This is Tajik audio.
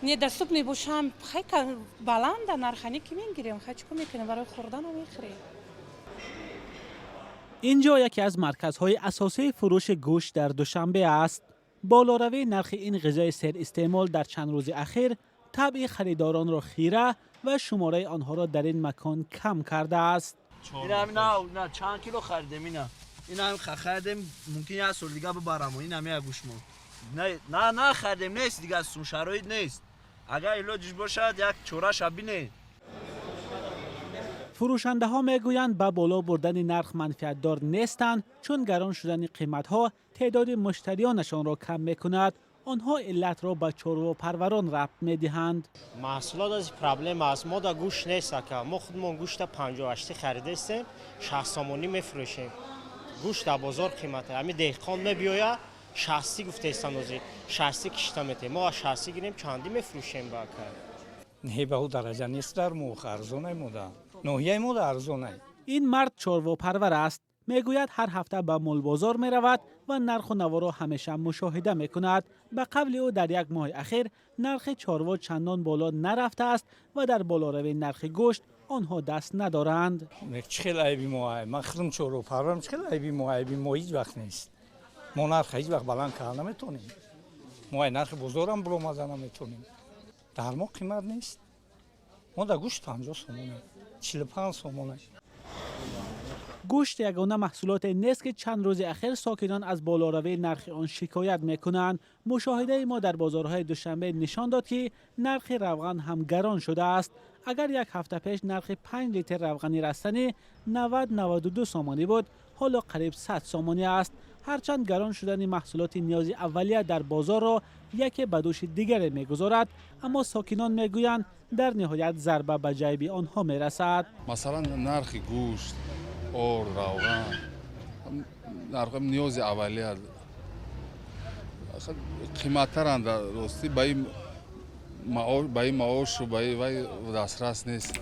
Недоступный бошам, хай, баланда нархани ки мегирем, хай, чӣ кор мекунем, барои хӯрдану мехӯрем. Ин ҷо яке аз марказҳои асосии фурӯши гӯшт дар Душанбе аст. Болоравии нархи ин ғизои серистеъмол дар чанд рӯзи ахир табъи харидоронро хира ва шумораи онҳоро дар ин макон кам кардааст. На, чанд кило харидем, ина, инам харидем, мумкин як сол дига бибарам. Инам як гӯшмо на нахаридем, нест дига, сум шароит нест. Агар илоҷиш бошад, як чораша бинед. Фурӯшандаҳо мегӯянд, ба боло бурдани нарх манфиатдор нестанд, чун гарон шудани қиматҳо теъдоди муштариёнашонро кам мекунад. Онҳо иллатро ба чорвопарварон рабт медиҳанд. Маҳсулот аз проблема аст. Мо да гӯшт нест, ака. Мо худмон гӯшта 58 харидастем, 60 сомонӣ мефурӯшем. Гӯшт дар бозор қимата. Ҳами деҳқон мебиёя, 60 гуфтаистан, ози 60 кишта метем. Мо аз 60 гирем, чандӣ мефурӯшем ба, ака? Не, ба ӯ дараҷа нест. Дар мо арзонай, мода ноҳияи мода арзонай. Ин мард чорвопарвар аст. Мегӯяд, ҳар ҳафта ба молбозор меравад ва нарху наворо ҳамеша мушоҳида мекунад. Ба қавли ӯ, дар як моҳи ахир нархи чорво чандон боло нарафтааст ва дар болоравии нархи гӯшт онҳо даст надоранд. Чӣ хел айби мо? Ман худам чорвопарварам. Чӣ хел айби мо? Айби мо ҳеҷ вақт нест. Мо нарха ҳеҷ вақт баланд карда наметонем. Мо ай нархи бозорам баромада наметонем. Дар мо қимат нест. Мо дар гӯшт 50 сомона, 45 сомона. Гӯшт ягона маҳсулоте нест, ки чанд рӯзи ахир сокинон аз болоравии нархи он шикоят мекунанд. Мушоҳидаи мо дар бозорҳои Душанбе нишон дод, ки нархи равған ҳам гарон шудааст. Агар як ҳафта пеш нархи 5 литр равғани растанӣ 90-92 сомонӣ буд, ҳоло қариб 100 сомонӣ аст. Ҳарчанд гарон шудани маҳсулоти ниёзи аввалия дар бозорро яке ба дӯши дигаре мегузорад, аммо сокинон мегӯянд, дар ниҳоят зарба ба ҷайби онҳо мерасад. Масалан, нархи гӯшт, орд, равған, нархи ниёзи аввалия қиматтаранд. Ростӣ, ба ин маошу ба ин вай дастрас нест.